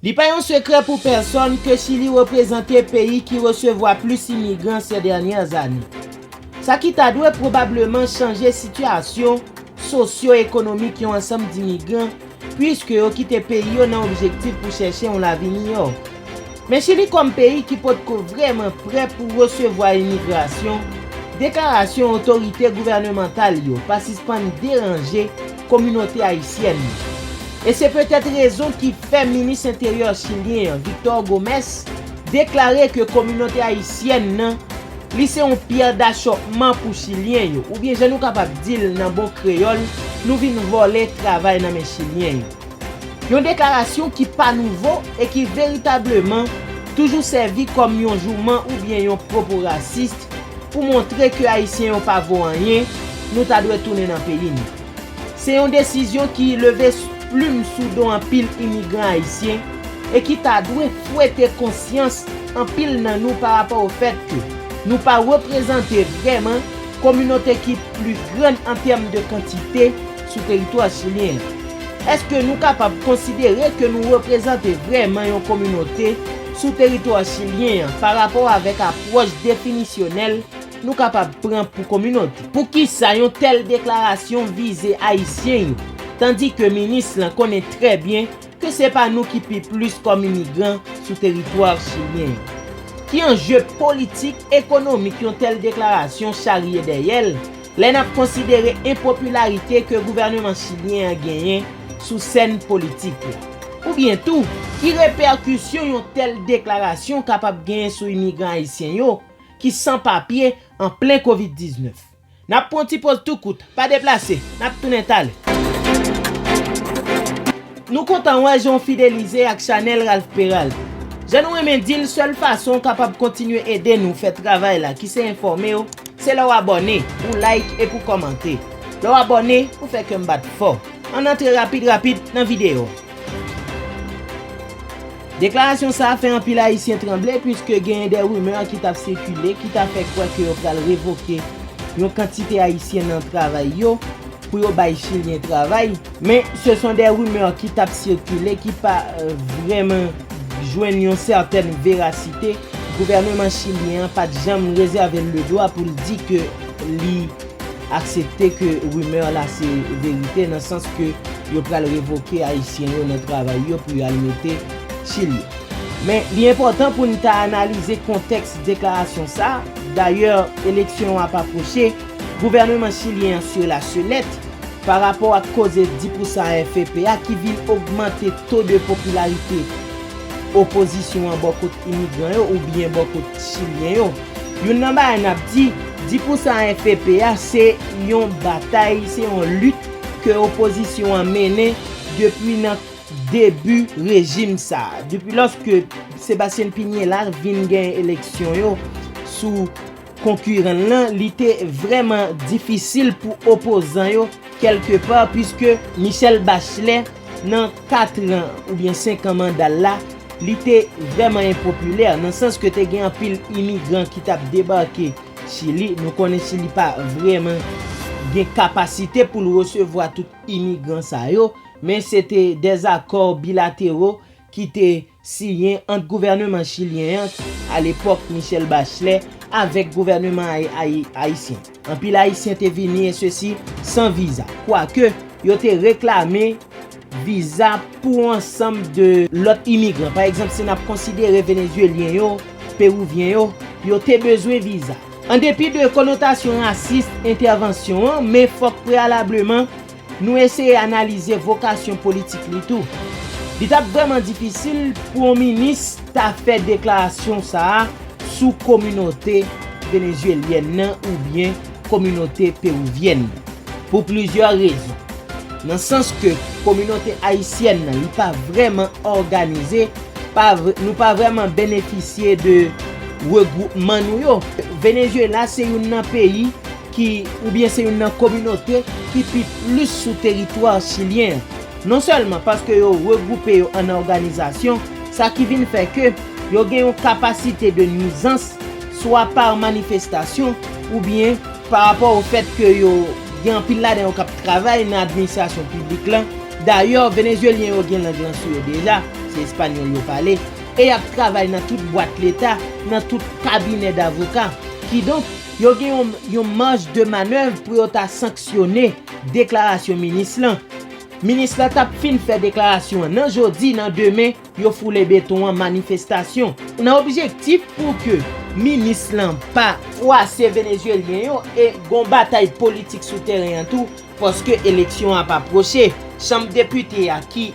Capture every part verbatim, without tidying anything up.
Li pa yon sekrè pou pèsonn ke Chili reprezante peyi ki resevwa plis imigran sè dènyè ane. Sa ki ta dwe pwobableman chanje sitiyasyon sosyo-ekonomik yon ansanm d imigran, piske yo kite peyi yo nan objektif pou chèche yon lavi miyò. Men Chili kòm peyi ki potko vrèman prè pou resevwa imigrasyon, deklarasyon otorite gouvènemantal yo pa sispann deranje kominote ayisyèn nan. E se petèt rezon ki fè minis enteryè chilyen an, Victor Gómez, deklare ke kominote ayisyèn nan, li se yon pyè dachòpman pou Chilyen yo, oubyen jan nou kapab di l nan bon kreyòl, nou vin vòlè travay nan men Chilyen yo. Yon deklarasyon ki pa nouvo e ki veritableman toujou sèvi kòm yon jouman oubyen yon pwopo rasis pou montre ke Ayisyen yo pa vo anyen, nou ta dwe tounen nan peyi nou. Se yon desizyon ki leve plim sou do anpil imigran ayisyen e ki ta dwe fwete konsyans anpil nan nou parapò o fèt ke nou pa reprezante vrèman kominote ki pli grann an tèm de kantite sou teritwa chilyen an. Èske nou kapab konsidere ke nou reprezante vrèman yon kominote sou teritwa chilyen an parapò avèk apwòch definisyonèl nou kapab pran pou kominote? Poukisa yon tèl deklarasyon vize Ayisyen yo, tandike minis lan konnen trè byen ke se pa nou ki pi plis kòm imigran sou teritwa chilyen an? Ki anje politik, ekonomik yon tèl deklarasyon charye dèyè l, lè n ap konsidere enpopilarite ke gouvèneman chilyen an genyen sou sèn politik la? Oubyen tou, ki repèkisyon yon tèl deklarasyon kapab genyen sou imigran ayisyen yo ki san papye an plen kovid diznèf? N ap pran yon ti poz tou kout, pa deplase, n ap tounen talè. Nou kontan wè jan w fidelize ak chanèl Ralph Peralt. Jan nou renmen di l, sèl fason w kapab kontinye ede nou fè travay la ki se enfòme w, se lè w abòne, ou like epi w kòmante. Lè w abòne, ou fè kè m bat fò. Ann antre rapid rapid nan videyo. Deklarasyon sa a fè anpil Ayisyen tranble, piske genyen de rimè ki t ap sikile, ki ta fè kwè ke yo pral revoke yon kantite Ayisyen nan travay yo, pou yo bay Chilyen travay. Men, se son de rimè ki t ap sikile, ki pa, euh, vrèman jwenn yon sètèn verasite. Gouvèneman chilyen an pa t janm rezève l le dwa pou l di ke li aksepte ke rimè la se verite, nan sans ke yo pral revoke Ayisyen yo nan travay yo pou yo al mete Chili. Men, li enpòtan pou n ta analize kontèks deklarasyon sa a. Dayè, eleksyon an ap apwoche, gouvèneman chilyen an sou la selèt parapò ak koze dis pousan A F P A ki vin ogmante to de popilarite opozisyon an bò kot imigran yo oubyen bò kot chilyen yo. Youn nan bagay n ap di, dis pousan A F P A se yon batay, se yon lit ke opozisyon an mennen depi nan debi rejim sa a. Depi lòske Sebastian Piñera vin gen eleksyon yo sou konkiran l lan, li te vrèman difisil pou opozan yo kèlkepa, piske Michelle Bachelet, nan kat an oubyen senk an manda l la, li te vrèman enpopilè, nan sans ke te gen anpil imigran ki t ap debake Chili. Nou konnen Chili pa vrèman gen kapasite pou l resevwa tout imigran sa yo, men se te dèzakò bilatero ki te siyen ant gouvèneman chilyen an, alepòk Michelle Bachelet, avèk gouvèneman ay-, ay-, ayisyen. Anpil Ayisyen te vini, e sesi san viza. Kwake, yo te reklame viza pou ansanm de lòt imigran. Pa egzanp, si n ap konsidere Venezyelyen yo, Pewouvyen yo, yo te bezwen viza. An depi de konotasyon rasis entèvansyon an, men fòk preyalableman nou eseye analize vokasyon politik li tou. Li t ap vrèman difisil pou yon minis ta fè deklarasyon sa a sou kominote venezyelyèn nan oubyen kominote pewouvyèn nan, pou plizyè rezon. Nan sans ke kominote ayisyèn nan, li pa vrèman òganize, pa vre-, nou pa vrèman benefisye de regwoupman nou yo. Venezyela se youn nan peyi ki, oubyen se youn nan kominote ki pi plis sou teritwa chilyen an. Non sèlman paske yo regwoupe yo an òganizasyon, sa ki vin fè ke yo gen yon kapasite de nwizans, swa pa manifestasyon, oubyen pa rapò o fèt ke yo gen anpil ladan yo k ap travay nan administrasyon piblik lan. Dayè, venezyelyen yo gen lang lan sou yo deja. se espanyòl yo pale, e y ap travay nan tout bwat leta, nan tout kabinè davoka. Kidonk, yo gen yon, yon maj de manèv pou yo ta sanksyone deklarasyon minis lan. Minis lan t ap fin fè deklarasyon an nan jodi, nan demen, yo foule beton an, manifestasyon. Nan objektif pou ke minis lan pa fwase Venezyelyen yo e gon batay politik sou teren an tou, paske eleksyon an ap apwoche. Chanm depite a ki,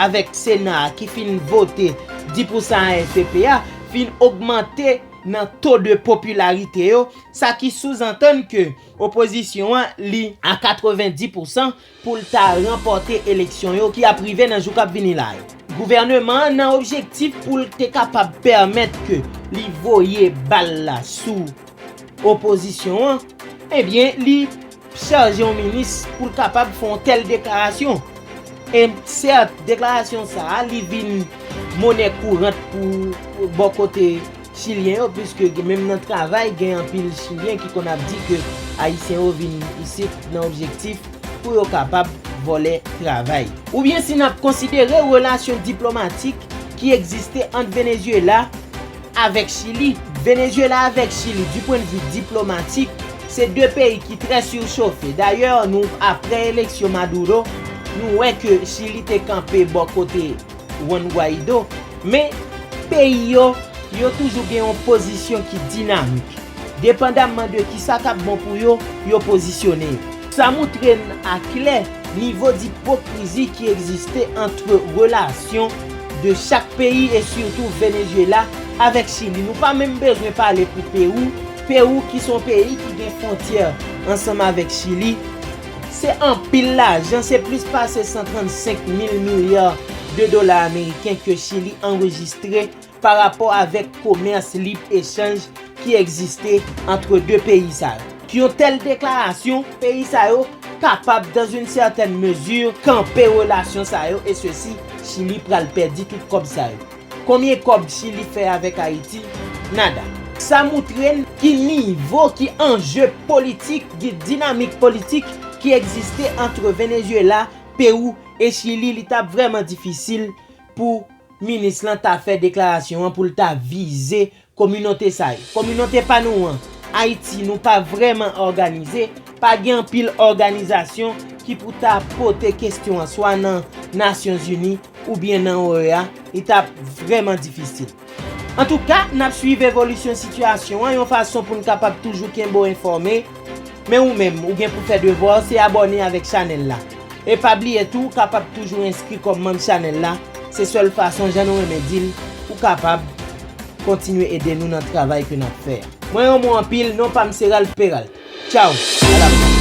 avèk Sena a ki fin vote dis pousan A F P a, fin ogmante nan to de popilarite yo, sa ki souzantann ke opozisyon an, li a katrevenndis pousan pou l ta ranpòte eleksyon yo ki ap rive nan jou k ap vini la yo. Gouvèneman an, nan objektif pou l te kapab pèmèt ke li voye bal la sou opozisyon an, ebyen, li chaje yon minis pou l kapab fè yon tèl deklarasyon. E sèt, deklarasyon sa a, li vin monè kourant pou bò kote chilyen yo, piske menm nan travay, gen anpil chilyen ki konn ap di ke ayisyen yo vin isit nan objektif pou yo kapab vòlè travay. Oubyen si n ap konsidere relasyon diplomatik ki egziste ant Venezyela avèk Chili. Venezyela avèk Chili, du pwen de vi diplomatik, se de peyi ki trè sichofe. Dayè, nou, apre eleksyon Maduro, nou wè ke Chili te kanpe bò kote Juan Guaido, men peyi yo, yo toujou gen yon pozisyon ki dinamik. Depandamman de kisa k ap bon pou yo, yo pozisyone yo. Sa moutre n aklè nivo dipokrizi ki egziste ant relasyon de chak peyi e sitou Venezyela avèk Chili. Nou pa menm bezwen pale pou Pewou. Pewou ki se yon peyi ki gen fwontyè ansanm avèk Chili. Se anpil lajan, se plis pase san trannsenk mil milya de dola ameriken ke Chili anrejistre pa rapò avèk komès lib echanj ki egziste ant de peyi sa yo. Yon tèl deklarasyon, peyi sa yo kapab, dans une certaine mesure, kanpe relasyon sa yo, e sesi, Chili pral pèdi tout kòb sa yo. Konbyen kòb Chili fè avèk Ayiti? Nada. Sa moutre n ki nivo, ki anje politik, ki dinamik politik ki egziste ant Venezyela, Pewou e Chili, li t ap vrèman difisil pou minis lan ta fè deklarasyon an pou l ta vize kominote sa yo. Kominote pa nou an, Ayiti, nou pa vrèman òganize, pa gen anpil òganizasyon ki pou ta pote kesyon an swa nan Nasyonzini oubyen nan O E A, li t ap vrèman difisil. Antouka, n ap swiv evolisyon sitiyasyon an yon fason pou n kapab toujou kenbe w enfòme. Men ou menm, ou gen pou fè devwa w, se abòne avèk chanèl la. E pa bliye tou, ou kapab toujou enskri kòm manm chanèl la. Se sèl fason, jan nou renmen di l, ou kapab kontinye ede nou nan travay ke n ap fè a. Mwen renmen w anpil, non pa m se Ralph Peralt. Tchaw, a la pwosèn.